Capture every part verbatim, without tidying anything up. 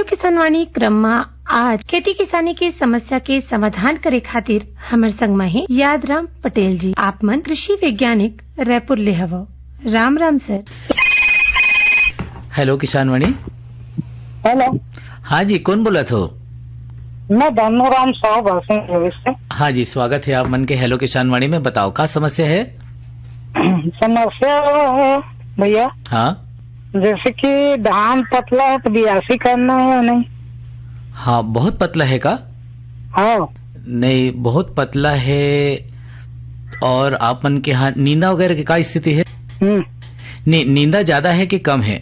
किसानवाणी क्रम म आज खेती किसानी के समस्या के समाधान करे खातिर हमर संग म हे यादराम पटेल जी। आप मन कृषि वैज्ञानिक रायपुर ले हवव। Ram Ram sir. Hello Kisanvani. Hello. हाँ जी, कौन बोलत हो? मैं धनुराम साहू भरसिंह देवी से। हाँ जी, स्वागत है आप मन के हेलो किसानवाणी में। बताओ, का समस्या है? समस्या वो है भैया, हाँ। जैसे कि धान पतला है तो बियासी करना है या नहीं? हाँ, बहुत पतला है का? हाँ। नहीं, बहुत पतला है। और आप मन के यहाँ नींदा वगैरह की का स्थिति है? हम्म। नहीं, नींदा ज्यादा है कि कम है?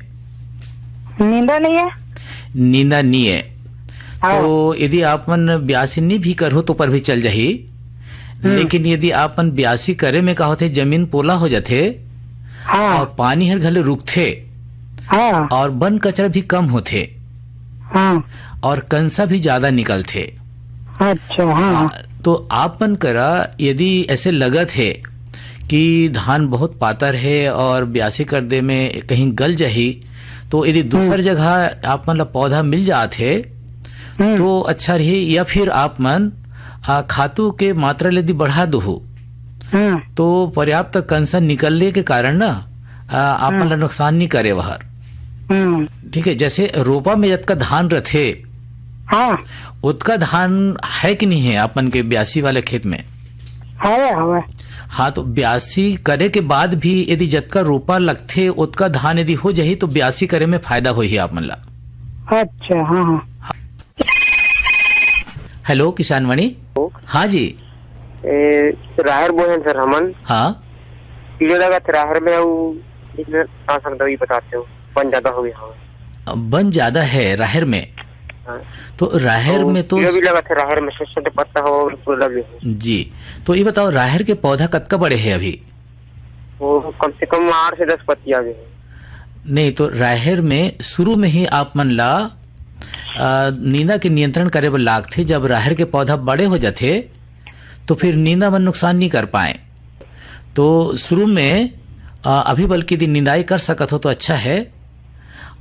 नींदा नहीं है। नींदा नहीं है। हाँ। तो यदि आप मन ब्यासी नहीं भी करहो तो पर भी चल जाही। हम्म। लेकिन यदि आप मन ब्यासी करे में का होथे, जमीन पोला हो जाथे, हाँ। और पानी हर घले रुकथे, हाँ। और बन कचरा भी कम होथे, हाँ। और कंसा भी ज्यादा निकलथे। अच्छा, हाँ, हाँ। हाँ, तो आप मन करा यदि ऐसे लगत है कि धान बहुत पातर है और ब्यासी कर दे में कहीं गल जाही, तो यदि दूसर हम्म। जगह आप मन ला पौधा मिल जात है, हम्म। तो अच्छा रही। या फिर आप मन, आ, खातू के मात्रा ले यदि बढ़ा दो हो, हम्म। तो पर्याप्त कंसा निकलने के कारण ना, आ, आप मन हम्म। ला नुकसान नहीं करे वहर। हम्म। ठीक है, जैसे रोपा में जतका धान रथे, हाँ। ओतका धान है कि नहीं है आप मन के ब्यासी वाले खेत में? हवे, हवे। हाँ, तो ब्यासी करे के बाद भी यदि जतका रोपा लगथे, ओतका धान यदि हो जाही, तो ब्यासी करे में फायदा होही आप मन ला। अच्छा, हाँ, हाँ। हेलो, किसानवाणी। हेलो। हाँ जी। ए, राहर बोए हन सर हमन। हाँ। कीड़ा लगत राहर में, अउ का सब दवाई बताते हो? बन ज्यादा हो गया हवे। बन ज्यादा है राहर में। हाँ। तो राहर तो में तो कीड़ा भी लगत है राहर में, छोटे-छोटे पत्ता हो, पूरा लगे हो। जी, तो ये बताओ, राहर के पौधा कतका बड़े है अभी? वो कम से कम आठ से दस पत्ती आ गए हैं। नहीं, तो राहर में शुरू में ही आप मन ला, अ, नींदा के नियंत्रण करे बर लागथे। जब राहर के पौधा बड़े हो जाथे, तो फिर नींदा मन नुकसान नहीं कर पाए। तो शुरू में, अ, अभी बल्कि यदि निंदाई कर सकत हो तो अच्छा है।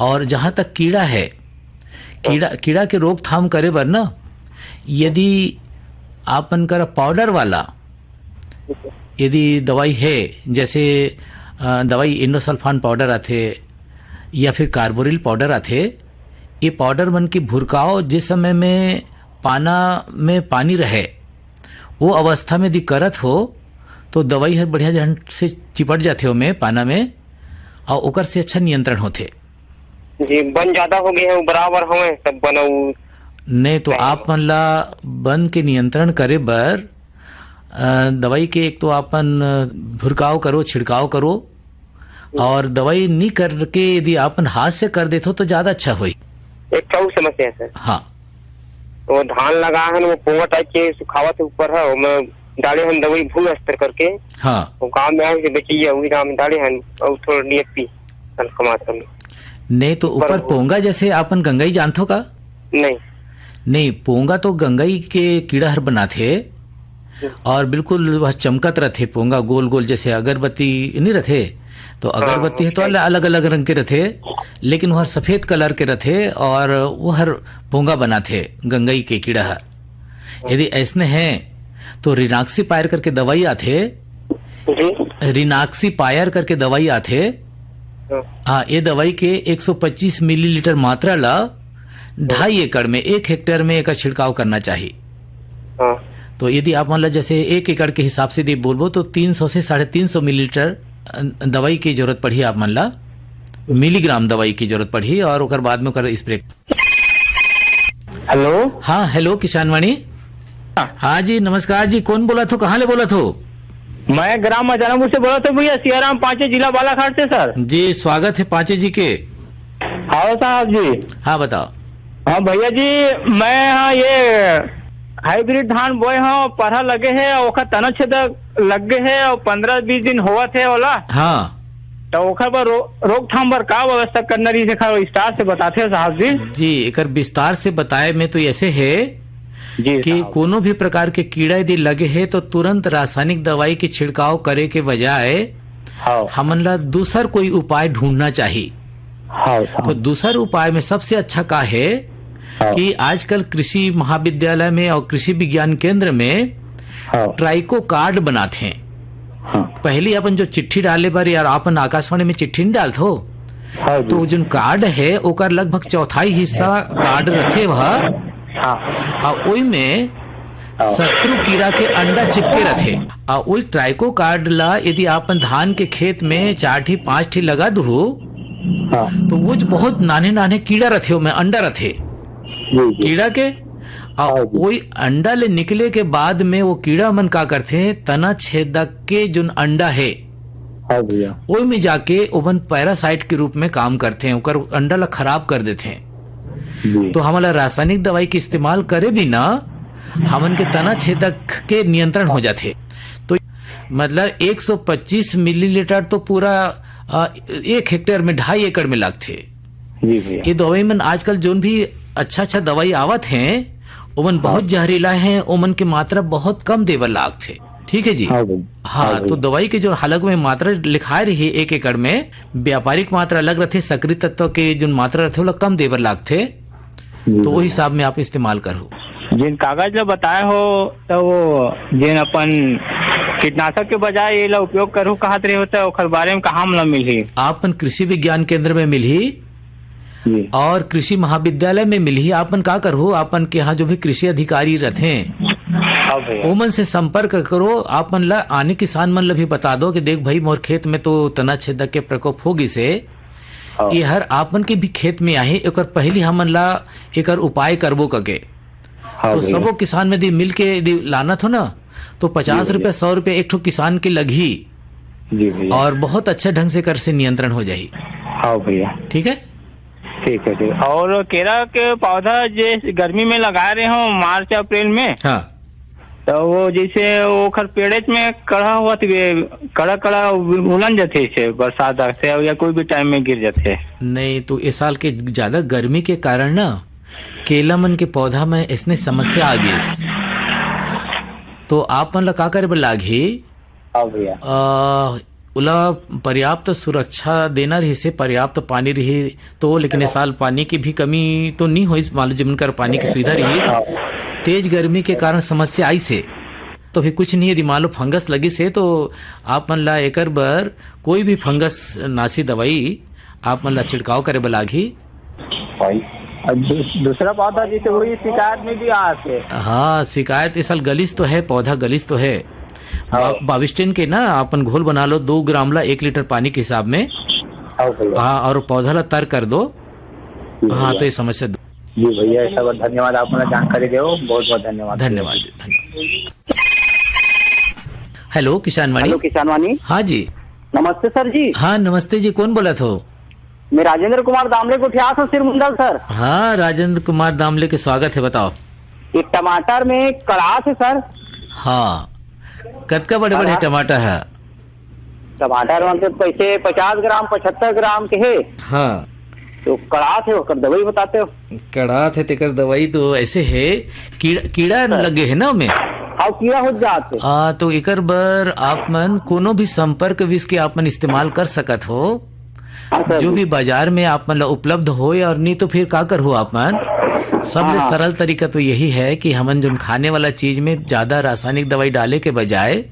और जहाँ तक कीड़ा है, कीड़ा, कीड़ा के रोकथाम करे बर ना, यदि आप मन करा पाउडर वाला यदि दवाई है, जैसे, अ, दवाई इंडोसल्फान पाउडर आथे या फिर कार्बोरिल पाउडर आथे, ये पाउडर मन के भुरकाव जिस समय में पाना में पानी रहे, वो अवस्था में यदि करत हो, तो दवाई हर बढ़िया ढंग से चिपट जाथे ओमे, पाना में, और ओकर से अच्छा नियंत्रण होथे। जी, बन ज्यादा हो गए हैं, वो बराबर हवे, तब बन उ नहीं, तो नहीं। आप मन ला बन के नियंत्रण करे बर, अ, दवाई के एक तो आपन, अ, भुरकाव करो, छिड़काव करो, हम्म। और दवाई नी करके यदि आपन हाथ से कर देथो, तो ज्यादा अच्छा होई। एक ठो समस्या है सर। हाँ। वो धान लगा है ना, वो पोंगा टाइप के सुखावत है ऊपर है, वो मैं डाले हैं दवाई भूस्तर करके। हाँ। वो गांव में आए से बेचिए, वही गांव में डाले हैं, और थोड़ा डीएपी हल्का मात्रा में। नहीं, तो ऊपर ऊपर वो पोंगा जैसे आपन गंगई जानथो का? नहीं। नहीं, पोंगा तो गंगई के कीड़ा हर बनाथे। हम्म। और बिल्कुल वह चमकत रथे पोंगा, गोल गोल जैसे अगरबत्ती नहीं रथे, तो हाँ, अगरबत्ती है तो अच्छा। अलग अलग रंग के रथे, लेकिन वह सफेद कलर के रथे और वो हर पोंगा बनाथे गंगई के कीड़ा हर। यदि ऐसने है तो रिनाक्सी पायर करके दवाई आथे। जी। रिनाक्सी पायर करके दवाई आथे। हाँ। हाँ, ये दवाई के एक सौ पच्चीस मिलीलीटर मात्रा ला ढाई एकड़ में, एक हेक्टेयर में एकर छिड़काव करना चाही। हाँ। तो यदि आप मन ला जैसे एक एकड़ के हिसाब से यदि बोलबो तो तीन सौ से साढ़े तीन सौ मिलीलीटर, अ, दवाई की जरूरत पड़ही आप मन ला, मिलीग्राम दवाई की जरूरत पड़ही और ओकर बाद में ओकर स्प्रे। हेलो। हाँ, हेलो किसानवाणी। हाँ। हाँ जी, नमस्कार जी, कौन बोलत हो, कहाँ ले बोलत हो? मैं ग्राम अजानपुर से बोलत हूँ भैया, सियाराम पांचे, जिला बालाघाट से सर। जी, स्वागत है पांचे जी के। हाँ साहब जी। हाँ, बताओ। हाँ भैया जी, मैं हाँ ये हाइब्रिड धान बोए हूँ, परहा लगे है, ओखर तना छेदक लग गए है और पंद्रह बीस दिन होवत है ओला। हाँ। तो ओखर बर रो-, रोकथाम बर का व्यवस्था करना रही, एखर विस्तार से बताते हो साहब जी। जी, एकर विस्तार से बताए में तो ऐसे है जी कि साहब। कोनो भी प्रकार के कीड़ा यदि लगे है तो तुरंत रासायनिक दवाई के छिड़काव करे के बजाय हाँ। हमन ला दूसर कोई उपाय ढूंढना चाही। हाँ, तो हाँ। दूसर उपाय में सबसे अच्छा का है हाँ। कि आजकल कृषि महाविद्यालय में और कृषि विज्ञान केंद्र में हाँ। ट्राइको कार्ड बनाथे। हाँ। पहली अपन जो चिट्ठी डाले बर या अपन आकाशवाणी में चिट्ठी नहीं डालथो, हाँ जी। तो जोन कार्ड है, ओकर लगभग चौथाई हिस्सा कार्ड रथे वह। हाँ। और ओई में हाँ। शत्रु कीड़ा के अंडा चिपके रथे। और ओई ट्राइको कार्ड ला यदि अपन धान के खेत में चार ठी, पांच ठी लगा दुहू, हाँ। तो वो जो बहुत नान्हे नान्हे कीड़ा रथे, ओमे अंडा रथे, जी, जी। कीड़ा के। और हाँ जी। वही अंडा ले निकले के बाद में वो कीड़ा मन का करथे, तना छेदक के जोन अंडा है, हाँ भैया। ओई में जाके ओमन पैरासाइट के रूप में काम करथे, ओकर अंडा ला खराब कर देथे। जी। तो हमन ला रासायनिक दवाई के इस्तेमाल करे भी ना, हमन के तना छेदक के नियंत्रण हो जाथे। तो मतलब एक सौ पच्चीस मिलीलीटर तो पूरा, अ, एक हेक्टेयर में, ढाई एकड़ में लागथे। जी भैया। ये दवाई मन आजकल जोन भी अच्छा अच्छा दवाई आवत हैं, ओमन हाँ। बहुत जहरीला हैं, ओमन के मात्रा बहुत कम देवर लागथे। ठीक है जी। हाँ भाई। हाँ, हाँ भाई। तो दवाई के जो हलक में मात्रा लिखाए रही एक एकड़ में, व्यापारिक मात्रा अलग रथे, सक्रिय तत्व के जो मात्रा रथे, ओला कम देवर लागथे। जी तो भैया। वो हिसाब में आप इस्तेमाल करो। जेन कागज ला बताए हो, तो वो जेन अपन कीटनाशक के बजाय ये ला उपयोग करू कहत रहे हो, तो ओकर बारे में कहाँ हमला मिलही? आपन कृषि विज्ञान केंद्र में मिलही जी। और कृषि महाविद्यालय में मिलही। आपन का करहु, आपन के यहाँ जो भी कृषि अधिकारी रथे, हाँ भैया। ओमन से संपर्क करो। आपन ला आने किसान मन ला भी बता दो कि देख भाई, मोर खेत में तो तना छेदक के प्रकोप हो गिस हे। हाँ। ये हर आपन के भी खेत में आहे, एकर पहली हमन ला एकर उपाय करबो कके। हाँ तो भैया। सबो किसान में यदि मिल के यदि लानत हो ना, तो जी पचास भैया। रुपया, सौ रुपया एक ठो किसान के लगही। जी भैया। और बहुत अच्छा ढंग से कर से नियंत्रण हो जाही। हाँ भैया। ठीक है? ठीक है, ठीक है। और केरा के पौधा जे गर्मी में लगा रहे हो, मार्च अप्रैल में, हाँ। तो वो जैसे ओखर पेड़ेच में कड़ा होत हुए, कड़ा कड़ा उलन जथे से बरसात से, या कोई भी टाइम में गिर जथे। नहीं, तो इस साल के ज्यादा गर्मी के कारण ना केला मन के पौधा में इसने समस्या आ गिस। तो आप मन ला का करे बर लागही? हाँ भैया। अ, ओला पर्याप्त सुरक्षा देना रहिसे, पर्याप्त पानी रही तो, लेकिन इस साल पानी की भी कमी तो नहीं होई, मान लो जिमन कर पानी की सुविधा रही। हाँ। तेज गर्मी के कारण समस्या आइसे, तो भी कुछ नहीं, यदि मान लो फंगस लगिसे, तो आप मन ला एकर बर कोई भी फंगस नाशी दवाई आप मन ला छिड़काव करे बर लागही। भाई, अब दू-, दूसरा पौधा जैसे वही शिकायत में भी आथे। हाँ, शिकायत इस साल गलिस तो है, पौधा गलिस तो है। हाँ। बा-, बाविस्टिन के ना अपन घोल बना लो, दो ग्राम ला एक लीटर पानी के हिसाब में। हाँ भैया। हाँ, और पौधा ला तर कर दो। जी हाँ, भैया। तो ये समस्या दू- जी भैया, ऐसा बात, धन्यवाद, आप हमें जानकारी दे, बहुत बहुत धन्यवाद। धन्यवाद, धन्यवाद। हेलो, किसान वाणी। हेलो, किसान वाणी। हाँ जी। नमस्ते सर जी। हाँ, नमस्ते जी, कौन बोलत हो? मैं राजेंद्र कुमार दामले गुठियास हूँ, सिरमुंडल सर। हाँ, राजेंद्र कुमार दामले के स्वागत है, बताओ। ये टमाटर में कड़ास है सर। हाँ, कतका बड़े बड़े कड़ास। टमाटर है? टमाटर मन के पैसे पचास ग्राम, पचहत्तर ग्राम के है। हाँ। तो कड़ास है, ओकर दवाई बताते हो? कड़ास है, तेकर दवाई तो ऐसे है, कीड़ा, कीड़ा हाँ। लगे है ना ओमे। हाँ, कीड़ा हो जात है। आ, तो एकर बर आप मन कोनो भी संपर्क विष के आप मन इस्तेमाल कर सकत हो। हाँ, सर जो जी। भी बाजार में आप मन ला उपलब्ध होय, और नहीं तो फिर का करहु आप मन, सबले हाँ, हाँ। सरल तरीका तो यही है कि हमन जोन खाने वाला चीज में ज्यादा रासायनिक दवाई डाले के बजाय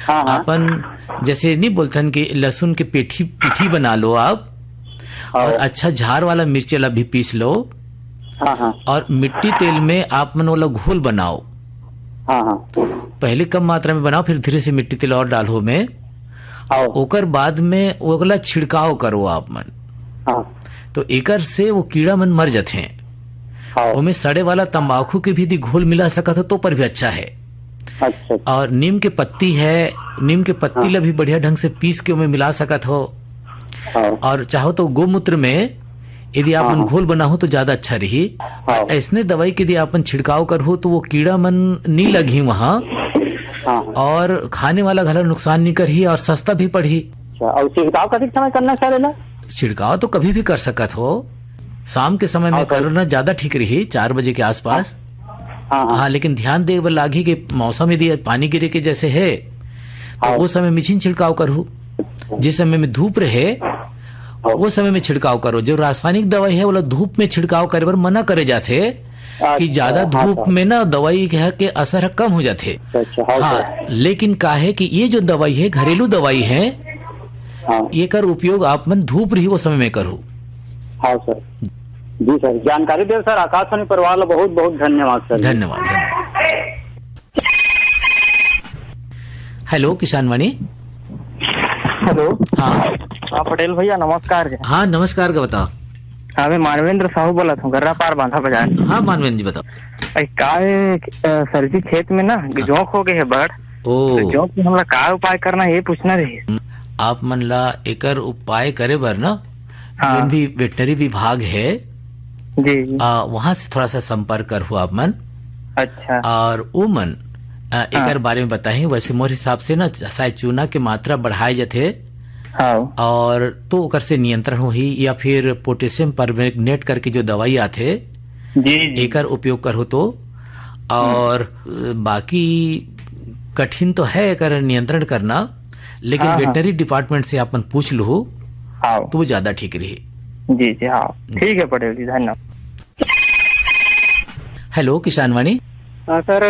हाँ, हाँ। अपन जैसे नहीं बोलथन कि लहसुन के पीठी, पीठी बना लो आप, हाँ। और अच्छा झार वाला मिर्च ला भी पीस लो, हाँ, हाँ। और मिट्टी तेल में आप मन वाला घोल बनाओ। हाँ, हाँ। पहले कम मात्रा में बनाओ, फिर धीरे से मिट्टी तेल और डालो में, हाँ। ओकर बाद में ओकला छिड़काव करो आप मन। हाँ। तो एकर से वो कीड़ा मन मर जाते हैं। हाँ। ओमे सड़े वाला तंबाकू के भी यदि घोल मिला सकत हो तो पर भी अच्छा है। अच्छा। और नीम के पत्ती है, नीम के पत्ती हाँ। ला भी बढ़िया ढंग से पीस के ओमे मिला सकत हो। हाँ। और चाहो तो गोमूत्र में यदि आप हाँ, मन हाँ। घोल बनाहो तो ज्यादा अच्छा रही। हाँ। ऐसने दवाई के यदि आपन छिड़काव करहो तो वो कीड़ा मन नी लगही वहाँ। हाँ, हाँ। और खाने वाला घला नुकसान नी करही और सस्ता भी पड़ही। अच्छा, और छिड़काव कतेक समय करना सर एला? छिड़काव तो कभी भी कर सकत हो, शाम के समय में हाँ, सर। करना ज्यादा ठीक रही, चार बजे के आसपास। हाँ, हाँ। हाँ, लेकिन ध्यान दे बर लागही कि मौसम यदि पानी गिरे के जैसे है, तो हाँ। वो समय मिछिन छिड़काव करहु। जिस समय में धूप रहे, हाँ। वो समय में छिड़काव करो। जो रासायनिक दवाई है, ओला धूप में छिड़काव करे बर मना करे जाथे, अच्छा, कि ज्यादा हाँ, धूप हाँ। में ना दवाई के, के असर ह कम हो जाथे। अच्छा, हाँ, हाँ, सर। लेकिन का है कि ये जो दवाई है, घरेलू दवाई है, हाँ। एकर उपयोग आप मन धूप रही वो समय में करो। हाँ, सर। जी, सर, जानकारी दे, सर। आकाशवाणी परिवार ला बहुत, बहुत धन्यवाद, सर। धन्यवाद, धन्यवाद। हेलो, किसान वाणी। हेलो। हाँ। हाँ, पटेल भैया, नमस्कार। हाँ, नमस्कार का बताओ। हाँ, मैं मानवेंद्र साहू बोलत हूँ, गर्रापार बांधा बाजार। हाँ, मानवेंद्र जी, बताओ। अरे, का है, अ, सर जी, खेत में ना हाँ। जोंक हो गए है बड़। ओ। तो जोंक में हमला का उपाय करना है, ये पूछना रही। आप मन ला एकर उपाय करे बर ना, हाँ। जोन भी वेटनरी विभाग है, जी, जी। आ, वहाँ से थोड़ा सा संपर्क करहु आप मन। अच्छा। और वो मन, आ, एकर हाँ। बारे में बताही। वैसे मोर हिसाब से ना, शायद चूना के मात्रा बढ़ाए जाथे। हाँ। और तो ओकर से नियंत्रण होही, या फिर पोटेशियम परमैंगनेट करके जो दवाई आथे, जी, जी। एकर उपयोग करहु तो। और, अ, बाकी कठिन तो है एकर नियंत्रण करना, लेकिन हाँ, हाँ। वेटनरी डिपार्टमेंट से अपन पूछ लूहू, हाँ। तो वो ज्यादा ठीक रही। जी, जी, हाँ। जी। ठीक है पटेल जी, धन्यवाद। हेलो, किसान वाणी। हाँ सर,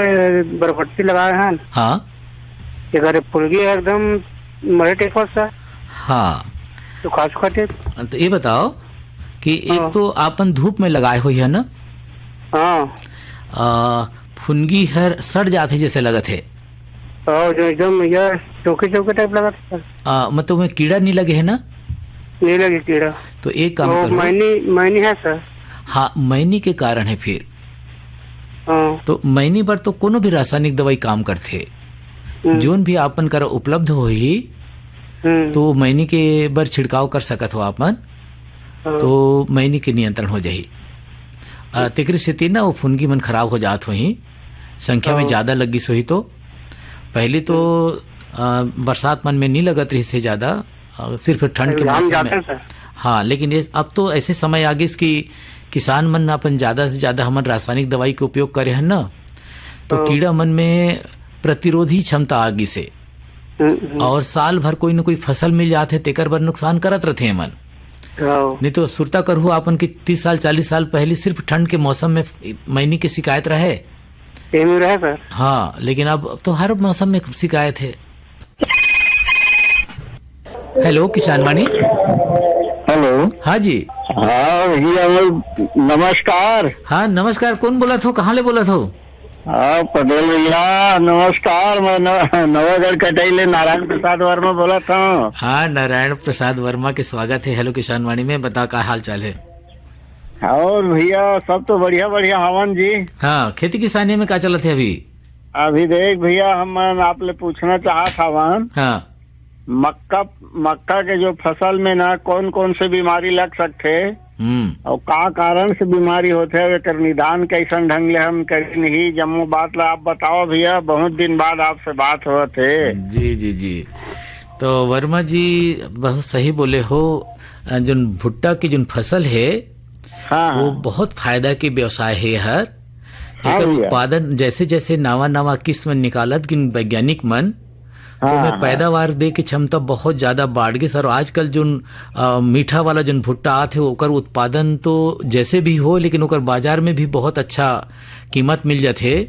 बरफट्टी लगाए हैं। हाँ। अगर फुलगी एकदम मरे टाइप हो सर। हाँ। सूखा सूखा टाइप। तो ये बताओ कि एक हाँ। तो आपन धूप में लगाए हुई है ना? हाँ। आ, फुनगी हर सड़ जाथे जैसे लगत है। हाँ, जो एकदम ये चौकी चौकी टाइप लगत है सर। आ, मतलब में कीड़ा नहीं लगे है ना? नहीं लगे कीड़ा। तो एक काम वो करो। मैनी, मैनी है सर। हाँ, मैनी के कारण है फिर। हाँ। तो मैनी बर तो कोनो भी रासायनिक दवाई काम करथे। हम्म। जोन भी आपन करा उपलब्ध होही, हम्म। तो मैनी के बर छिड़काव कर सकत हो आपन। हाँ। तो मैनी के नियंत्रण हो जाही। अ, तेकरे सेती ना वो फुनगी मन खराब हो जात होही, संख्या में हाँ। ज्यादा लगिस होही तो। पहले तो, हम्म। अ, बरसात मन में नहीं लगत रहिस हे ज्यादा, अ, सिर्फ ठंड के अभी हम मौसम जाते में। हैं सर। हाँ, लेकिन ये अब तो ऐसे समय आ गिस कि किसान मन अपन ज्यादा से ज्यादा हमन रासायनिक दवाई के उपयोग करे हन ना, तो हाँ। कीड़ा मन में प्रतिरोधी क्षमता आ गिस हे। हम्म, हम्म। और साल भर कोई न कोई फसल मिल जाथे, तेकर बर नुकसान करत रथे हमन। हाँ। नहीं तो सुरता करहु आपन के तीस साल, चालीस साल पहले सिर्फ ठंड के मौसम में मैनी के शिकायत रहे। एमे रहे सर। हाँ, लेकिन अब तो हर मौसम में शिकायत है। हेलो, किसान वाणी। हेलो। हाँ जी। हाँ भैया, नमस्कार। हाँ, नमस्कार। कौन बोलत हो, कहाँ ले बोलत हो? हाँ, पटेल भैया, नमस्कार। मैं नव-, नवागढ़ कटाई ले नारायण प्रसाद वर्मा बोलत हूँ। हाँ, नारायण प्रसाद वर्मा के स्वागत है हेलो किसान वाणी में। बता, का हाल चाल है? और भैया, सब तो बढ़िया, बढ़िया हवन जी। हाँ, खेती किसानी में का चलत है अभी? अभी देख भैया, हम आप ले पूछना चाहत हवन। हाँ। मक्का, मक्का के जो फसल में ना कौन कौन से बीमारी लग सकथे हम्म। और का कारण से बीमारी होथे, एकर निदान कैसन ढंग ले हम करी नहीं, जम्मो बात ला आप बताओ भैया, बहुत दिन बाद आपसे बात होत हे। जी, जी, जी। तो वर्मा जी बहुत सही बोले हो, अ, जोन भुट्टा के जोन फसल हे, हाँ, वो हाँ। बहुत फायदा के व्यवसाय हे हर। हाँ एकर भैया। उत्पादन जैसे जैसे नवा नवा किस्म निकालत गिन वैज्ञानिक मन, हाँ, ओमे हाँ। पैदावार दे के क्षमता बहुत ज्यादा बाढ़ गिस। और आजकल जोन, अ, मीठा वाला जोन भुट्टा आथे, ओकर उत्पादन तो जैसे भी हो, लेकिन ओकर बाजार में भी बहुत अच्छा कीमत मिल जाथे।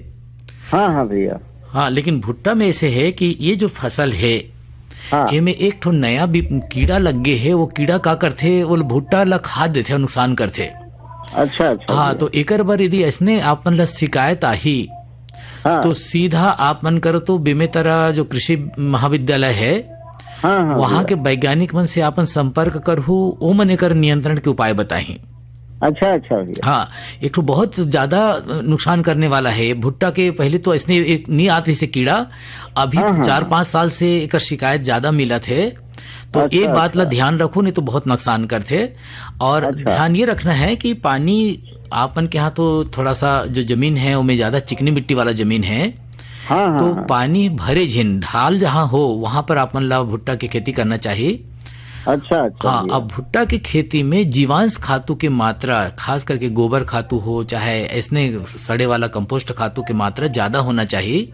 हाँ, हाँ भैया। हाँ, लेकिन भुट्टा में ऐसे है कि ये जो फसल है, हाँ। एमे एक ठो नया भी कीड़ा लग गे है। वो कीड़ा का करथे, वो भुट्टा ला खा देथे और नुकसान करथे। अच्छा, अच्छा हाँ, भैया। तो एकर बर यदि ऐसने आप मन ला शिकायत आही, हाँ। तो सीधा आप मन करो तो बेमेतरा जो कृषि महाविद्यालय है, हाँ, हाँ, वहाँ भैया। के वैज्ञानिक मन से आपन संपर्क करहु, ओ मन एकर नियंत्रण के उपाय बताही। अच्छा, अच्छा भैया। हाँ, एक ठो बहुत ज्यादा नुकसान करने वाला है ये भुट्टा के। पहले तो ऐसने एक नहीं आत रहिस हे कीड़ा, अभी हाँ, हाँ, चार हाँ। पाँच साल से एकर शिकायत ज्यादा मिलत हे। तो अच्छा, एक बात ला अच्छा। ध्यान रखो, नहीं तो बहुत नुकसान करथे। और अच्छा। ध्यान ये रखना है कि पानी आपन के यहाँ तो थोड़ा सा जो जमीन है, ओमे ज्यादा चिकनी मिट्टी वाला जमीन है, हाँ, हाँ, तो हाँ। पानी भरे झिन, ढाल जहाँ हो, वहाँ पर आपन ला भुट्टा के खेती करना चाहिए। अच्छा, अच्छा हाँ, भैया। अब भुट्टा के खेती में जीवांश खातू के मात्रा, खास करके गोबर खातू हो, चाहे ऐसने सड़े वाला कंपोस्ट खातू के मात्रा ज्यादा होना चाहिए।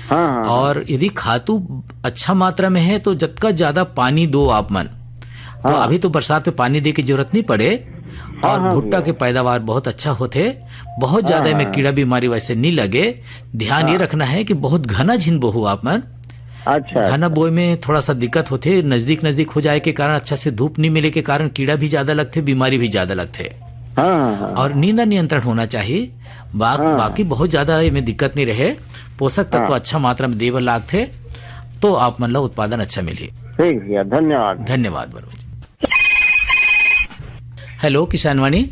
हाँ, हाँ, हाँ। और यदि खातू अच्छा मात्रा में है, तो जतका ज्यादा पानी दो आप मन, तो हाँ। अभी तो बरसात में पानी दे के जरूरत नहीं पड़े, हाँ, और हाँ, भुट्टा भैया। के पैदावार बहुत अच्छा होथे, बहुत ज्यादा हाँ, एमे हाँ। कीड़ा बीमारी वैसे नहीं लगे। ध्यान ये हाँ। रखना है कि बहुत घना झिन बोहू आप मन। अच्छा, घना अच्छा। बोए में थोड़ा सा दिक्कत होथे, नजदीक नजदीक हो जाए के कारण, अच्छा से धूप नहीं मिले के कारण कीड़ा भी ज्यादा लगथे, बीमारी भी ज्यादा लगथे। हाँ, हाँ, हाँ। और नींदा नियंत्रण होना चाहिए। बा-, हाँ। बाकी बहुत ज्यादा एमे दिक्कत नहीं रहे, पोषक तत्व हाँ। अच्छा मात्रा में दे बर लागथे, तो आप मन ला उत्पादन अच्छा मिलही। ठीक भैया, धन्यवाद। धन्यवाद वर्मा जी। हेलो, किसानवाणी।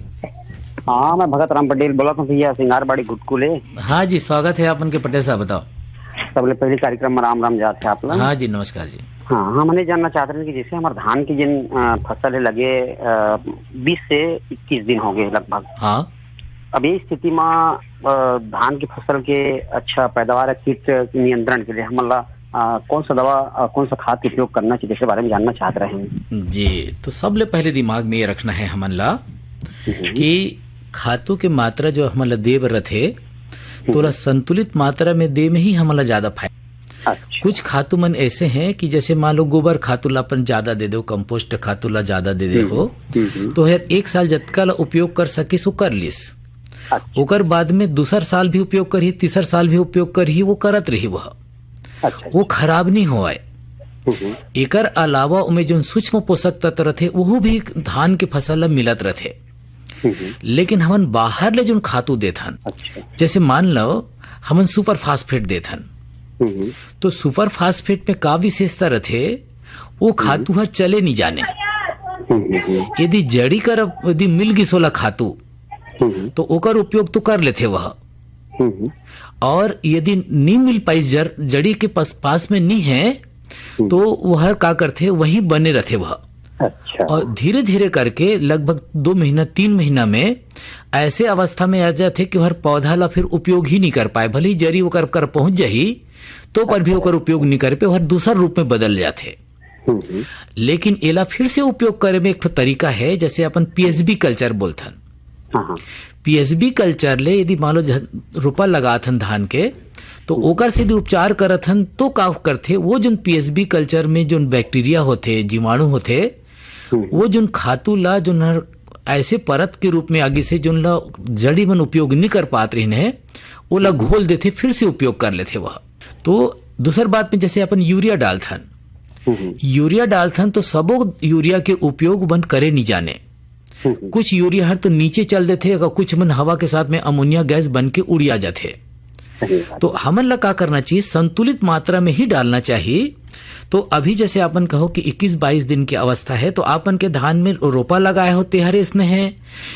हाँ, मैं भगत राम पटेल बोलत हूँ भैया, सिंगारबाड़ी घुटकुले। हाँ जी, स्वागत है आप मन के पटेल साहब, बताओ। सबले पहले कार्यक्रम में राम राम जात है आप लोग। हाँ जी, नमस्कार जी। हाँ, हम ये जानना चाहते हैं कि जैसे हमारे धान की जिन, अ, फसल है लगे, अ, बीस से इक्कीस दिन हो गए लगभग। हाँ। अब ये स्थिति में, अ, धान की फसल के अच्छा पैदावार या कीट नियंत्रण के लिए हमन ला, अ, कौन सा दवा, अ, कौन सा खाद के उपयोग करना चाहिए, इसके बारे में जानना चाहते रहे हैं। जी, तो सबले पहले दिमाग में ये रखना है हमन ला हम्म। कि खातू के मात्रा जो हमन ला दे बर रथे, तोला हम्म। संतुलित मात्रा में दे में ही हमन ला ज्यादा फायदा। अच्छा। कुछ खातू मन ऐसे हैं कि जैसे मान लो गोबर खातू ला अपन ज्यादा दे दो, कंपोस्ट खातू ला ज्यादा दे दे हम्म। हो, हम्म, हम्म। तो हर एक साल जतका ला उपयोग कर सकिस, वो कर लिस। अच्छा। ओकर बाद में दूसर साल भी उपयोग करही, तीसर साल भी उपयोग करही, वो करत रही वह। अच्छा, वो अच्छा। खराब नहीं होवय। हम्म, हम्म। एकर अलावा ओमे जोन सूक्ष्म पोषक तत्व रथे, वहू भी धान के फसल ला मिलत रथे। हम्म, हम्म। लेकिन हमन बाहर ले जोन खातू देथन, अच्छा। जैसे मान लो हमन सुपर फास्फेट देथन, हम्म, हम्म। तो सुपर फास्फेट में का विशेषता रथे, वो खातू हम्म। हर चले नहीं जाने। हम्म, हम्म, हम्म। यदि जड़ी कर यदि मिल गिस ओला खातू, हम्म, हम्म। तो ओकर उपयोग तो कर लेथे वह। हम्म, हम्म। और यदि नी मिल पाइस जर-, जड़ी के पास, पास में नी है, हम्म। तो वह का करथे, वहीं बने रथे वह। अच्छा। और धीरे-धीरे करके लगभग दो महीना, तीन महीना में ऐसे अवस्था में आ जाथे कि हर पौधा ला फिर उपयोग ही नहीं कर पाए। भले ही जरी ओकर कर पहुंच जाही, तो पर भी ओकर उपयोग नहीं कर पे, हर दूसर रूप में बदल जाथे। हम्म, हम्म। लेकिन एला फिर से उपयोग करे में एक ठो तरीका है, जैसे अपन पीएसबी कल्चर बोलथन। हाँ, हाँ। पीएसबी कल्चर ले यदि मान लो झ-, रोपा लगाथन धान के, तो हम्म। ओकर से भी उपचार करथन, तो का करथे, वो जोन पीएसबी कल्चर में जोन बैक्टीरिया होथे, जीवाणु होथे, हम्म। वो जोन खातू ला, जोन हर ऐसे परत के रूप में आगे से जोन ला जड़ी मन उपयोग नहीं कर पात रहिन है, ओला हम्म। घोल देथे, फिर से उपयोग कर लेथे वह। तो दूसर बात में जैसे अपन यूरिया डालथन, हम्म। यूरिया डालथन तो सबो यूरिया के उपयोग मन करे नहीं जाने। हम्म। कुछ यूरिया हर तो नीचे चल देथे, अगर कुछ मन हवा के साथ में अमोनिया गैस बन के उड़िया जाथे। सही बात। तो हमन ला का करना चाहिए, संतुलित मात्रा में ही डालना चाहिए। तो अभी जैसे आपन कहो कि इक्कीस बाईस दिन की अवस्था है, तो आपन के धान में रोपा लगाए हो, तेहर इसने है,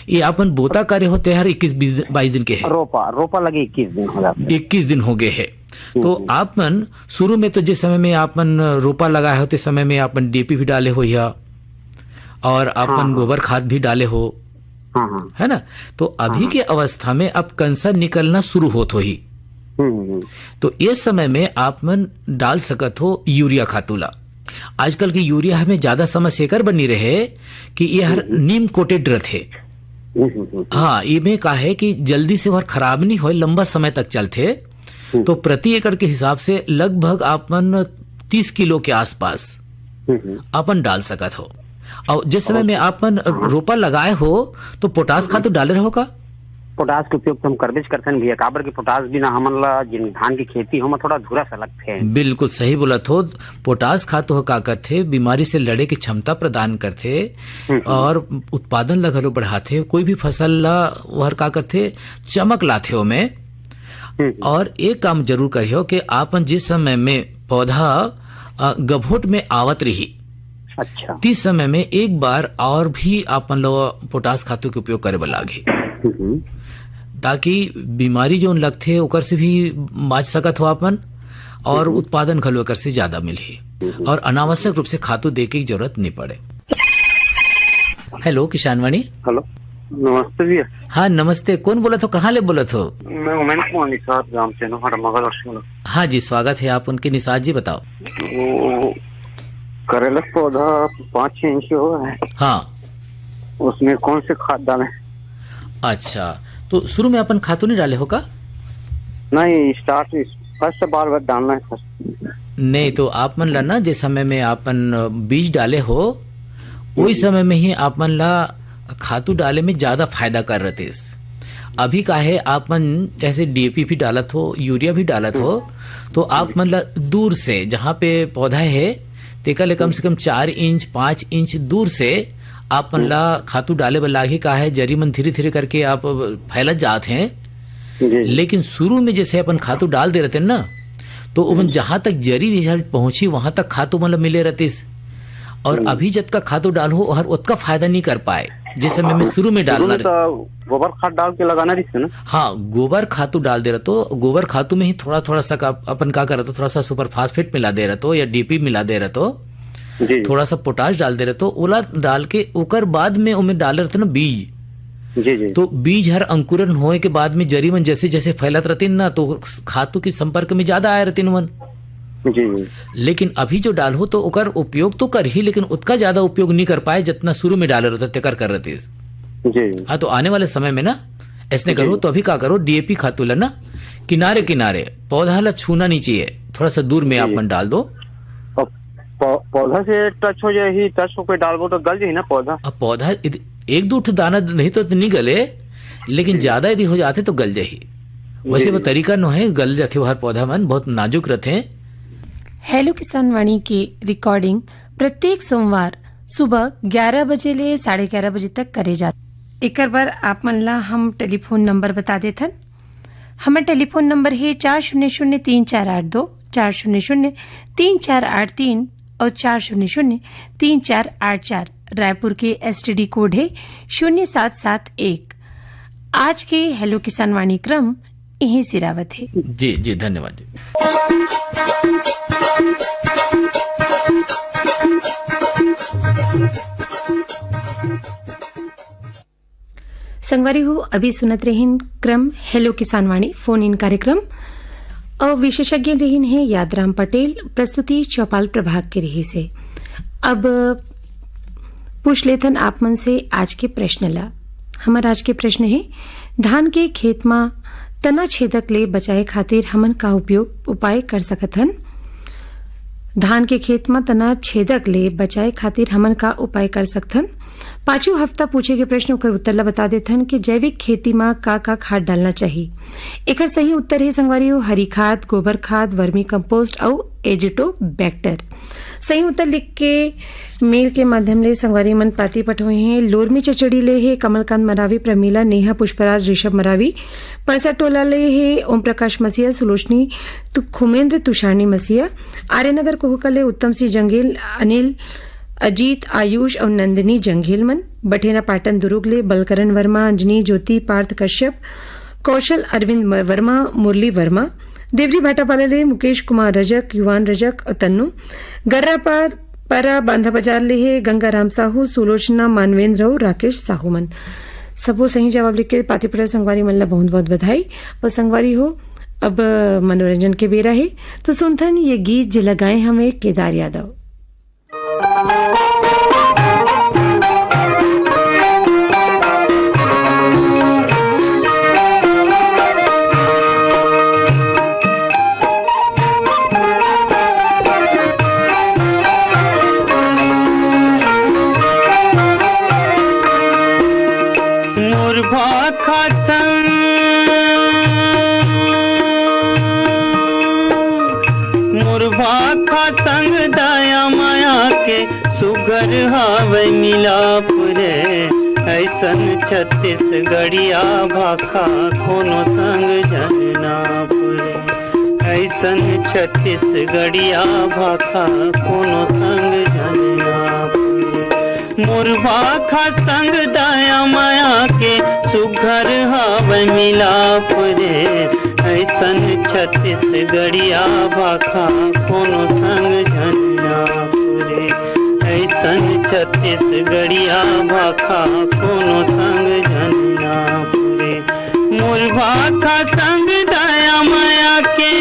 ये आपन बोता करे हो, तेहर इक्कीस बीस दिन, बाईस दिन के है। रोपा, रोपा लगे इक्कीस दिन हो जाते हैं। इक्कीस दिन हो गए है। हम्म, तो हम्म। आप मन शुरू में तो जिस समय में आप मन रोपा लगाए हो, ते समय में आप मन डीएपी भी डाले हो या, और आप हाँ, मन हाँ। गोबर खाद भी डाले हो, हाँ, हाँ। है ना? तो अभी हाँ, हाँ। के अवस्था में अब कंसर निकलना शुरू होत होही। हम्म, हम्म। तो ये समय में आप मन डाल सकत हो यूरिया खातू ला। आजकल के यूरिया हमें ज्यादा समस्या एकर बनी रहे कि ये हर हम्म, हम्म। नीम कोटेड रथे। हम्म, हम्म, हम्म। हाँ, इमे का है कि जल्दी से हर खराब नहीं होए, लंबा समय तक चलथे। हम्म। तो प्रति एकड़ के हिसाब से लगभग आप मन तीस किलो के आसपास हम्म, हम्म। अपन डाल सकत हो। और जिस समय में अच्छा। आप मन हाँ। रोपा लगाए हो, तो पोटास हम्म। खाद तो डाले रहो का? पोटास के उपयोग तो हम करबेच करथन भैया, काबर कि पोटास बिना हमन ला जिन धान की खेती हो, ओमा थोड़ा अधूरा सा लगथे। बिल्कुल सही बोलत हो। पोटास खाद तो का करथे, बीमारी से लड़े की क्षमता प्रदान करथे हम्म, हम्म। और उत्पादन ला घलो बढ़ाथे। कोई भी फसल ला ओहर का करथे, चमक लाथे ओमे। हम्म, हम्म। और एक काम जरूर करियो कि आपन जिस समय में पौधा, अ, गभोट में आवत रही, अच्छा। तीस समय में एक बार और भी आपन लो पोटास खातू के उपयोग करे बर लागही। हम्म। ताकि बीमारी जोन लगथे, ओकर से भी बाँच सकत हो आपन, और हम्म। उत्पादन घलो एकर से ज्यादा मिलही। हम्म। और अनावश्यक रूप से खातू दे के जरूरत नहीं पड़े। हेलो, किसानवाणी। हेलो, नमस्ते भैया। हाँ, नमस्ते। कौन बोलत हो, कहाँ ले बोलत हो? मैं उमेश कुमार निषाद, गांव से नोहर, मगरलोड से बोलत। हाँ जी, स्वागत है आप उनके। निषाद जी, बताओ। वो करेला पौधा पाँच छः इंच हो है। हाँ। उसमें कौन से खाद डालें? अच्छा, तो शुरू में अपन खातू नहीं डाले हो का? नहीं, स्टार्ट, फर्स्ट बार, बार डालना है सर। नहीं, तो आप मन ला ना, जिस समय में आपन बीज डाले हो, ओई समय में ही आप मन ला खातू डाले में ज्यादा फायदा कर रतिस। अभी का है, आप मन जैसे डीएपी भी डालत हो, यूरिया भी डालत हो, तो आप मन ला दूर से, जहाँ पे पौधा है, तेकर ले कम से कम चार इंच, पाँच इंच दूर से आप मन ला खातू डाले बर लागही। का है, जरी मन धीरे धीरे करके आप फैलत जात हैं। जी। लेकिन शुरू में जैसे अपन खातू डाल दे रहते हैं ना, तो ओमन जहाँ तक जरी हर पहुंची, वहां तक खातू मन ला मिले रहतिस। और अभी जतका खातू डालहू, हर ओतका फायदा नहीं कर पाए, जैसे मैं, मैं शुरू में शुरू डालना में रहे। तो गोबर खाद डाल के लगाना रहिस ना। हाँ, गोबर खातू डाल दे रहतो। गोबर खातू में ही थोड़ा थोड़ा सा का, अपन का करतो, थोड़ा सा सुपर फास्फेट मिला दे रहतो या डीएपी मिला दे रहतो, जी, जी। थोड़ा सा पोटाश डाल दे रहतो, ओला डाल के ओकर बाद में ओमे डाल रहतो ना बीज। जी, जी। तो बीज हर अंकुरन होए के बाद में जरी मन जैसे जैसे फैलत रहतिन ना, तो खातू के संपर्क में ज्यादा आए रहतिन मन। जी, जी। लेकिन अभी जो डालहू तो ओकर उपयोग तो करही, लेकिन ओतका ज्यादा उपयोग नहीं कर पाए, जितना शुरू में डाले रहते, तेकर कर रहतिस। जी, जी। हाँ, तो आने वाले समय में ना, ऐसने जी। करो, तो अभी का करो, डीएपी खातू ला ना, किनारे किनारे, पौधा ला छूना नहीं चाहिए, थोड़ा सा दूर में जी। आप मन डाल दो। और पौ-, पौधा से टच हो जाही, टच होके डालबो तो गल जाही ना पौधा। अब पौधा इध-, एक दो ठो दाना नहीं तो नहीं गले, लेकिन जी। ज्यादा यदि हो जाते तो गल जाही। वैसे जी। वो तरीका नो है, गल जाथे, वो हर पौधा मन बहुत नाजुक रहते हैं। हेलो किसान वाणी के रिकॉर्डिंग प्रत्येक सोमवार सुबह ग्यारह बजे ले साढ़े ग्यारह बजे तक करे जाथे। एकर बर आप मन ला हम टेलीफोन नंबर बता देथन। हमर टेलीफोन नंबर हे चार शून्य शून्य तीन चार आठ दो, चार शून्य शून्य तीन चार आठ तीन और चार शून्य शून्य तीन चार आठ चार। रायपुर के एसटीडी कोड हे शून्य सात सात एक। आज के हेलो किसान वाणी क्रम इहीं सिरावत हे। जी, जी, धन्यवाद जी। संगवारी हो, अभी सुनत रहिन क्रम हेलो किसान वाणी फोन इन कार्यक्रम। अउ विशेषज्ञ रहिन हे यादराम पटेल, प्रस्तुति चौपाल प्रभाग के रहिस हे। अब पूछ लेथन आप मन से आज के प्रश्न ला। हमर आज के प्रश्न हे, धान के खेत मा तना छेदक ले बचाए खातिर हमन का उपयोग, उपाय कर सकत हन? धान के खेत मा तना छेदक ले बचाए खातिर हमन का उपाय कर सकथन? पाछू हफ्ता पूछे के प्रश्न, ओकर उत्तर ला बता देथन कि जैविक खेती मा का का खाद डालना चाही। एकर सही उत्तर हे संगवारी हो, हरी खाद, गोबर खाद, वर्मी कंपोस्ट अउ एजिटोबैक्टर। सही उत्तर लिख के मेल के माध्यम ले संगवारी मन पाती पठोए हे। लोरमी चचड़ी ले हे कमलकांत मरावी, प्रमिला, नेहा, पुष्पराज, ऋषभ मरावी। परसा टोला ले हे ओम प्रकाश मसीहा, सुलोचनी तु-, खुमेंद्र तुषारनी मसीहा। आर्यनगर कोहका ले उत्तम सिंह जंगेल, अनिल, अजीत, आयुष अउ नंदिनी जंगेल मन। बठेना पाटन दुरुग ले बलकरण वर्मा, अंजनी, ज्योति, पार्थ कश्यप, कौशल अरविंद म-, वर्मा, मुरली वर्मा। देवरी भाटापाला ले मुकेश कुमार रजक, युवान रजक अउ तन्नू। गर्रापार परा बांधा बाजार ले हे गंगाराम साहू, सुलोचना मानवेंद्र अउ राकेश साहू मन। सबो सही जवाब लिख के पाती पठोए संगवारी मन ला बहुत बहुत बधाई। अउ संगवारी हो, अब मनोरंजन के बेरा हे, तो सुनथन ये गीत जेला गाए हवे केदार यादव। मोर भाखा संग, मोर भाखा संग दया माया के सुघर हावय मिलाप रे। ऐसन छत्तीसगढ़िया भाखा कोनो संग झन नाप रे। ऐसन छत्तीसगढ़िया भाखा कोनो संग झन नाप रे। मोर भाखा संग दया माया के सुघर हावय मिलाप रे। ऐसन छत्तीसगढ़िया भाखा कोनो संग झन नाप रे। ऐसन छत्तीसगढ़िया भाखा कोनो संग झन नाप रे। मोर भाखा संग दया माया के।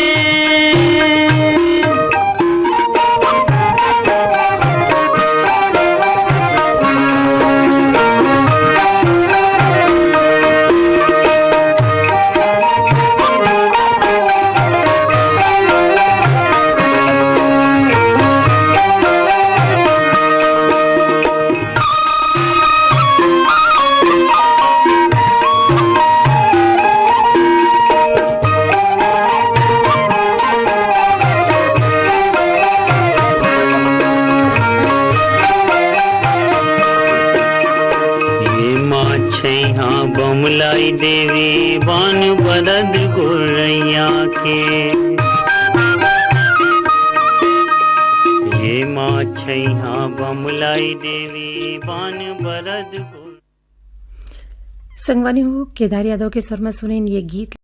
छैहा बमलाई देवी बान बरद गोरैया के। ये माँ छैहा बमलाई देवी बान बरद गोर- संगवारी हो, केदार यादव के स्वर में सुनेन ये गीत।